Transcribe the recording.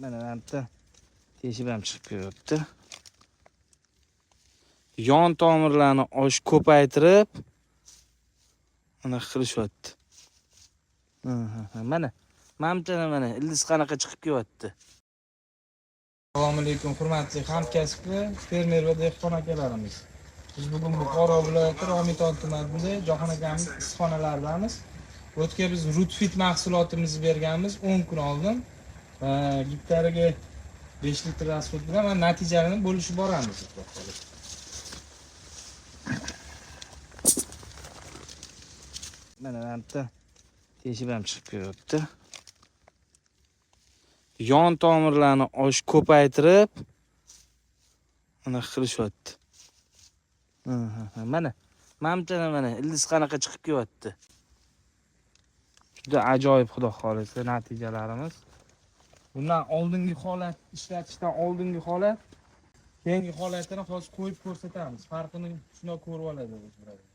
Mana bu yerda teshib ham chiqib kelyapti. Yon tomirlarni osh ko'paytirib anaqa qilishyapti. Mana mana bu yerdan mana ildiz qanaqa chiqib kelyapti. Assalomu alaykum, hurmatli hamkasblar, fermer va dehqon akalarimiz. Biz bugun Buxoro viloyati Romitan tumanida Jahon akamiz issiqxonalaridamiz. O'tga biz Rutfit mahsulotimizni berganmiz 10 kun oldin. Gektariga 5 litr расход bilan mana natijalarini bo'lishib boramiz, xudo xohlasa. Mana bu yerda teshib ham chiqib kelyapti. Yon tomirlarni osh ko'paytirib anaqa qilishyapti. Mana mana bu yerdan mana ildiz qanaqa chiqib kelyapti. Juda ajoyib, xudo xohlasa, natijalarimiz. Bundan oldingi holat, ishlatishdan oldingi holat, keyingi holatini hozir qo'yib ko'rsatamiz. Farqini shundoq ko'rib oladi o'zi birodar.